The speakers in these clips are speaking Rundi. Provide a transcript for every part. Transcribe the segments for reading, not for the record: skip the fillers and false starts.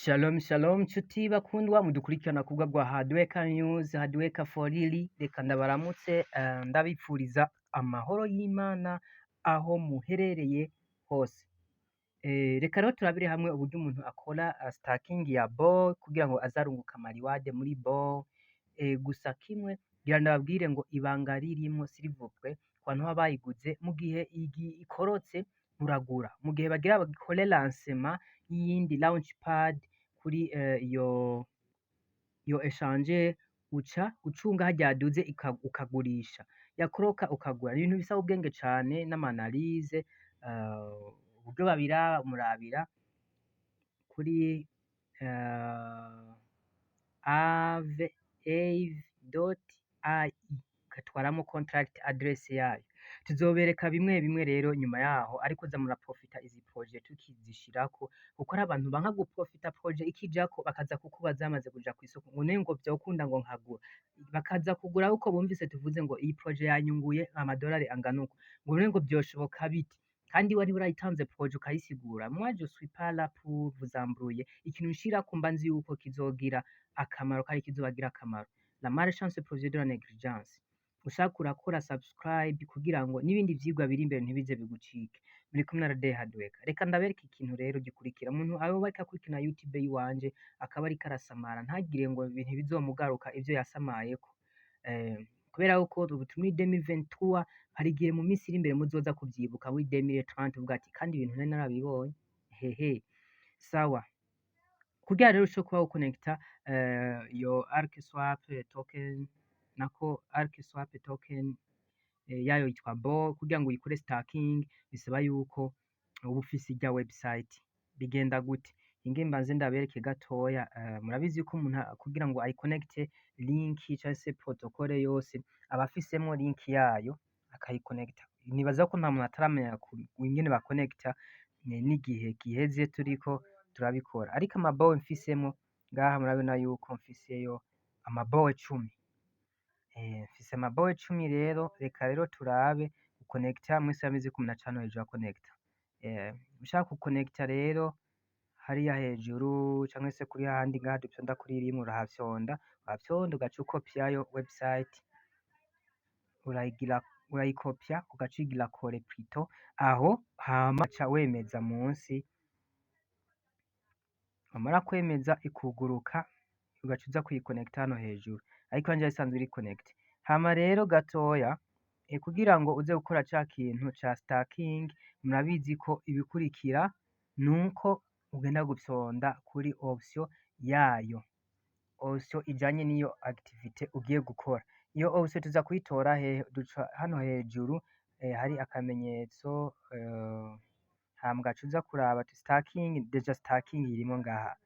Shalom shalom nshuti bakundwa mudukurikirana ku rubuga rwa Hardworker News, Hardworker for Real. Reka ndabaramutse, ndabipfuriza amahoro y'Imana aho muherereye hose. Reka rero turabire hamwe uburyo umuntu akora staking ya BOY kugira ngo azarunguka ama reward muri BOY. Gusa kimwe ngira ndababwire ngo ibanga ririmwo, s'il vous plaît, ku bantu baba bayiguze mu gihe ikorotse muragura, mu gihe bagira bakore lancement y'iyindi launchpad kuri iyo exchange, uca ucunga harya yaduze ukagurisha, yakoroka ukagura. Ni ibintu bisaba ubwenge cane n'ama analyse, uburyo babiraba murabira kuri ave.ai, ugatwaramwo contract address yayo. Tuzobereka bimwe bimwe rero nyuma yaho, ariko za muraprofita izi projet tukizishirako, kuko hari abantu banka guprofita projet ikijako, bakaza kukubaza yamaze kuja kw'isoko ngo none ngo vyokunda ngo nkagura, bakaza kugura uko bumvise tuvuze ngo iyi projet yanyunguye amadolari angana uko, ngo none ngo vyoshoboka bite kandi wari warayitanze projet ukayisigura. Moi, je suis pas là pour vous embrouiller. Ikintu nshirako mba nzi yuko kizogira akamaro kandi kizobagira akamaro. La malchance provient de la négligence. Ushaka urakora subscribe kugira ngo n'ibindi vyigwa biri imbere ntibize bigucike. Muri kumwe na Rade Hardworker. Reka ndabereke ikintu rero gikurikira. Umuntu ayoba ariko akurikirana YouTube yiwanje akaba ariko arasamara, ntagire ngo ibintu bizomugaruka ivyo yasamayeko. Kubera yuko ubu turi muri 2023, hari igihe mu minsi iri imbere muzoza kuvyibuka muri 2030, uvuga ati kandi ibintu nari narabibonye hehe. Sawa, kugira rero ushobore kuba wokonekita iyo Arc Swap token, nako Arc Swap token yayo yitwa BOY, kugira ngo uyikore staking bisaba yuko uba ufise irya website. Bigenda gute? Inge mbanze ndabereke gatoya. Murabizi yuko umuntu kugira ngo ayikonekite link canke se protocole yose aba afisemwo link yayo akayikonekita. Nibaza ko nta muntu ataramenya ingene bakonekita n'igihe giheze turiko turabikora, ariko ama BOY mfisemwo ngaha, murabona yuko mfiseyo ama BOY 10. Mfise ama BOY 10. Rero reka rero turabe gukonekita. Mwese murabizi ko umuntu aca hano hejuru akonekita. Ushaka gukonekita rero hariya hejuru canke se kuri hahandi ngaha dufyonda kuri rimwe, urahafyonda, wahafyonda ugaca ukopyayo website, urayigira, urayikopya, ugaca uyigira coller plutôt aho, hama uca wemeza munsi. Wamara kwemeza ikuguruka, ugaca uza kuyikonekita hano hejuru, ariko yanje isanzwe iri connect. Hama rero gatoya, kugira ngo uze gukora ca kintu ca staking, murabizi ko ibikurikira nuko ugenda gufyonda kuri option yayo, option ijanye n'iyo activité ugiye gukora. Iyo option tuza kuyitora hehe? Duca hano hejuru hari akamenyetso, hama ugaca uza kuraba ati staking. Déjà staking irimwo ngaha,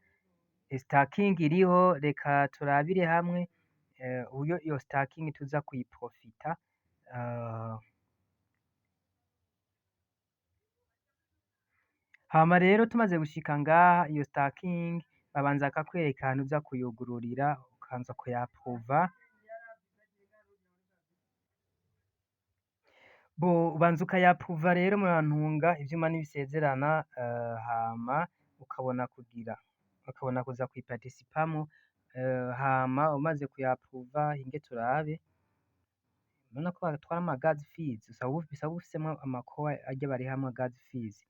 staking iriho. Reka turabire hamwe uburyo iyo staking tuza kuyiprofita. Hama rero tumaze gushika ngaha, iyo staking babanza bakakwereka ahantu uza kuyugururira, ukabanza kuyapruva. Bo ubanza ukayapruva rero, murantunga, ivyuma ntibisezerana, hama ukabona kugira, ukabona kuza kuyiparticipamwo. Hama umaze kuyapruva, hinge turabe, urabona ko batwara ama gas fees, bisaba ufisemwo ama core arya barihamwo gas fees.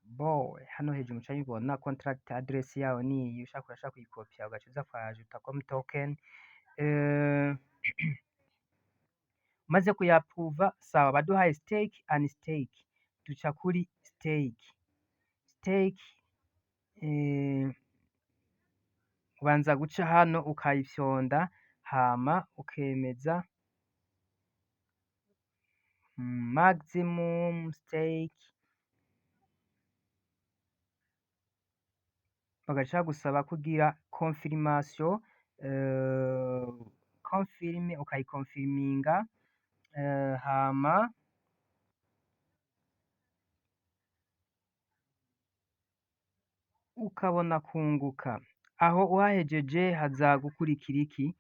Bo hano hejuru muca mubibona, contract address yawo niyi. Ushaka urashaka kuyikopya, ugaca uza kuhajuta comme token. Umaze kuyapruva, sawa, baduhaye stake and stake, duca kuri stake. Stake, ubanza guca hano ukayifyonda, hama ukemeza maximum stake, bagaca bagusaba kugira confirmation, confirm, ukayikonfirminga, hama ukabona kunguka. Aho uhahejeje haza gukurikira iki?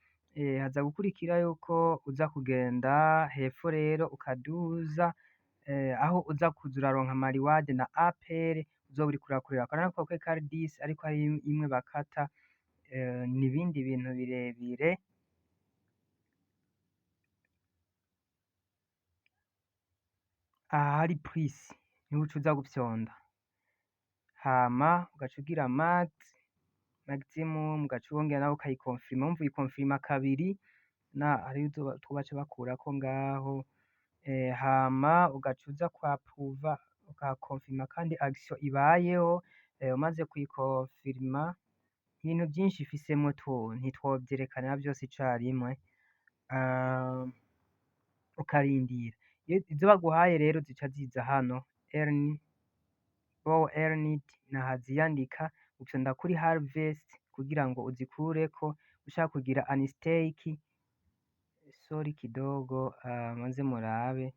Haza gukurikira yuko uza kugenda hepfo rero ukaduza, aho uza kuza uraronka ama reward na APR. Uzoba uriko urakorerako. Urabona ko bakwereka ari 10, ariko hari imwe bakata, n'ibindi bintu birebire. Aha hari plus, niho uca uza gufyonda, hama ugaca ugira max, maximum, ugaca wongera nawe ukayikonfirma. Wumva uyikonfirma kabiri na hariho utwo baca bakurako ngaho, hama ugaca uza kwapuva, ukakonfirma kandi action ibayeho. Umaze kuyikonfirma, ibintu vyinshi ifisemwo tu ntitwovyerekana vyose icarimwe, ukarindira. Izo baguhaye rero zica ziza hano, earn BOW earned, naha ziyandika. Ufyonda kuri harvest kugira ngo uzikureko. Ushaka kugira unstake, sorry kidogo, manze murabe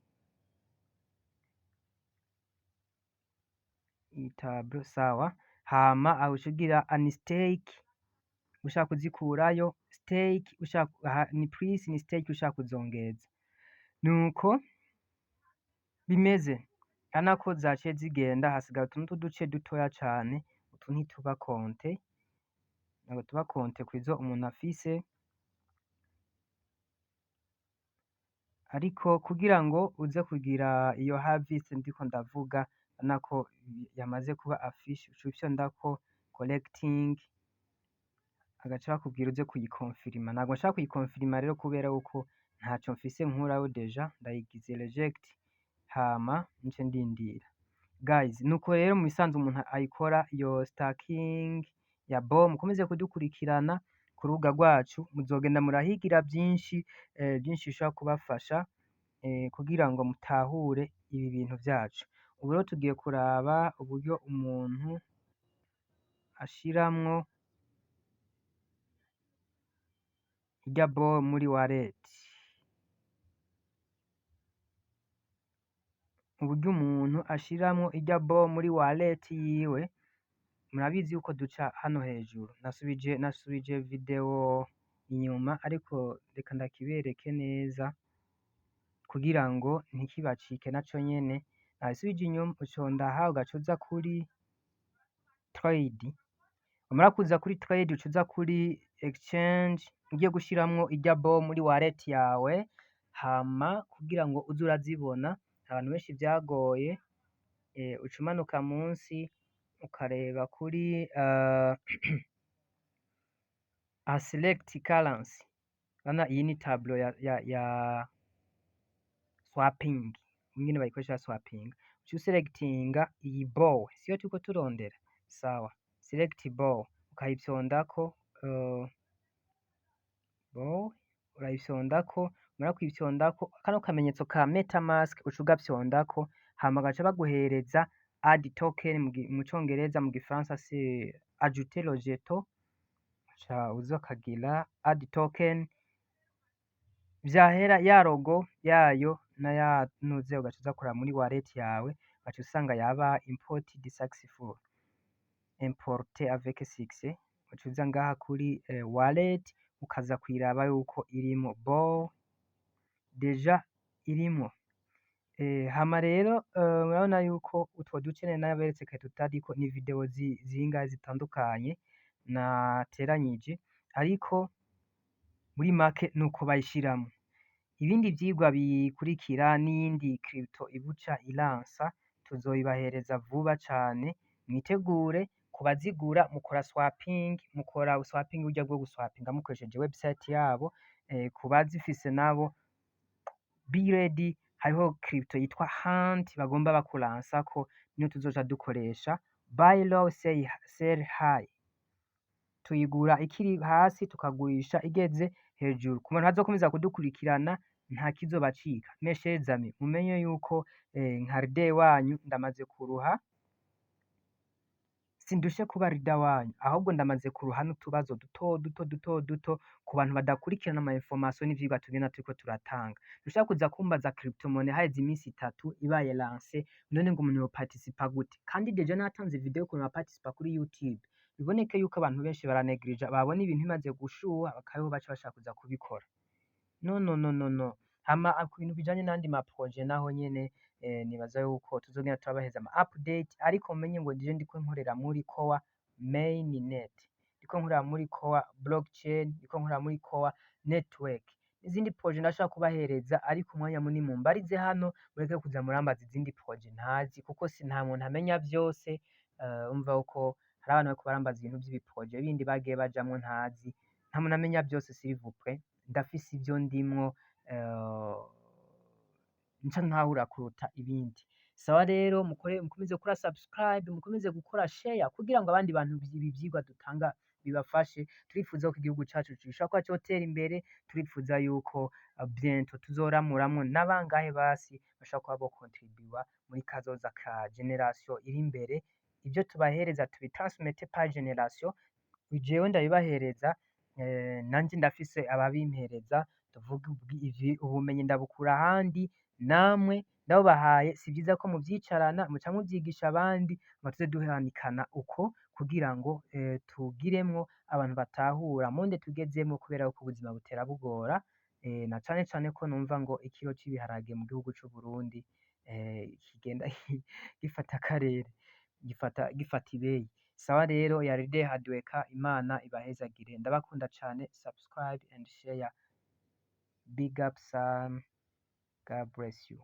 iyi tableau, sawa. Hama aho uca ugira unstake ushaka kuzikurayo, stake ushaka, aha ni plus, ni stake ushaka kuzongeza. Nuko bimeze. Urabona ko zaciye zigenda, hasigaye utuntu tw'uduce dutoya cane. Utu ntituba compté, ntabwo tuba compté kwizo umuntu afise, ariko kugira ngo uze kugira iyo harvest ndiko ndavuga, urabona ko yamaze kuba affiché, uca ufyondako collecting, agaca bakubwira uze kuyikonfirima. Ntabwo nshaka kuyikonfirima rero kubera yuko ntaco mfise nkurayo, déjà ndayigize reject, hama nce ndindira. Guys, nuko rero mu bisanzwe umuntu ayikora iyo staking ya BOW. Mukomeze kudukurikirana ku rubuga rwacu, muzogenda murahigira byinshi, byinshi bishobora kubafasha kugira ngo mutahure ibi bintu vyacu. Ubu rero tugiye kuraba uburyo umuntu ashiramwo irya BOW muri wallet, uburyo umuntu ashiramwo irya BOW muri wallet yiwe. Murabizi yuko duca hano hejuru. Nasubije video inyuma, ariko reka ndakibereke neza kugira ngo ntikibacike naco nyene. Nasubije inyuma, uconda aha, ugaca uza kuri trade. Wamara kuza kuri trade, uca uza kuri exchange, ugiye gushiramwo irya BOW muri wallet yawe, hama kugira ngo uze urazibona. Abantu benshi vyagoye. Uca umanuka munsi, ukareba kuri select currency. Urabona iyi ni tableau ya swapping, ingene bayikoresha swapping. Uca uselectinga iyi BOW, siyo turiko turondera, sawa. Select BOW, ukayifyondako, BOW urayifyondako. Umara kuyifyondako, kano kamenyetso ka MetaMask uca ugafyondako, hama gaca baguhereza add token mu congereza, mu gifaransa c'est ajouter le jeton. Uca uza ukagira add token, vyahera ya logo yayo na ya nuze, ugaca uza kuraba muri wallet yawe, ugaca usanga yaba imported successful, importé avec succès. Ugaca uza ngaha kuri wallet, ukaza kuyiraba yuko irimo BOW. Déjà irimwo. Hama rero murabona yuko utwo duce nari naberetse kare tutariko, ni video zingahe zitandukanye nateranyije, ariko muri make nuko bayishiramwo. Ibindi vyigwa bikurikira n'iyindi crypto ibuca iransa, tuzobibahereza vuba cane. Mwitegure kubazigura, mukora swapping, mukora swapping, uburyo bwo guswapinga mukoresheje website yabo. Kubazifise nabo, be ready, hariho crypto yitwa Hunt bagomba bakuransako, niyo tuzoca dukoresha. Buy low, sell high, tuyigura ikiri hasi, tukagurisha igeze hejuru. Ku bantu bazokomeza kudukurikirana, nta kizobacika. Mes chers amis, mumenye yuko nka leader wanyu ndamaze kuruha. Sindushe kuba leader wanyu, ahubwo ndamaze kuruha n'utubazo duto duto duto duto ku bantu badakurikirana ama information n'ivyigwa tugenda turiko turatanga. Ntushobora kuza kumbaza crypto-monnaie haheze iminsi 3 ibaye lancé, none ngo umuntu yoparticipa gute, kandi déjà natanze video y'ukuntu baparticipa kuri YouTube. Biboneke yuko abantu benshi baranegrija, babona ibintu bimaze gushuha bakaba baca bashaka kuza kubikora. No, no, no, no, no. Hama ku bintu bijanye n'andi ma projet naho nyene, Nibaza yuko tuzogenda turabaheza ama update, ariko mumenye ngo je ndiko nkorera muri Core Mainnet, ndiko nkorera muri Core Blockchain, ndiko nkorera muri Core Network. Izindi projet ndashobora kubahereza, ariko umwanya munini mumbarize hano, mureke kuza murambaza izindi projet ntazi, kuko si nta muntu amenya vyose. Umva uko hari abantu bariko barambaza ibintu vy'ibi projet bindi bagiye bajamwo ntazi. Nta muntu amenya vyose, s'il vous plaît. Ndafise ivyo ndimwo nca ntahura kuruta ibindi. Sawa rero, mukore, mukomeze gukora subscribe, mukomeze gukora share kugira ngo abandi bantu ibi vyigwa dutanga bibafashe. Turifuza ko igihugu cacu gishobora kuba cotera imbere. Turifuza yuko bientôt tuzoramuramwo n'abangahe basi bashobora kuba bokontribuwa muri kazoza ka génération iri imbere. Ivyo tubahereza tubitransmete par génération. Jewe ndabibahereza, nanje ndafise ababimpereza. Tuvuge ivi ubumenyi ndabukura ahandi, namwe ndabubahaye. Si vyiza ko muvyicarana, muca muvyigisha abandi, ngo tuze duhanikana uko kugira ngo tugiremwo abantu batahura monde tugezemwo, kubera ko ubuzima butera bugora, na cane cane ko numva ngo ikiro c'ibiharage mu gihugu c'Uburundi kigenda gifata akarere, gifata ibeyi. Sawa rero, yaride Hadweka, Imana ibahezagire, ndabakunda cane. Subscribe and share. Big up, son. God bless you.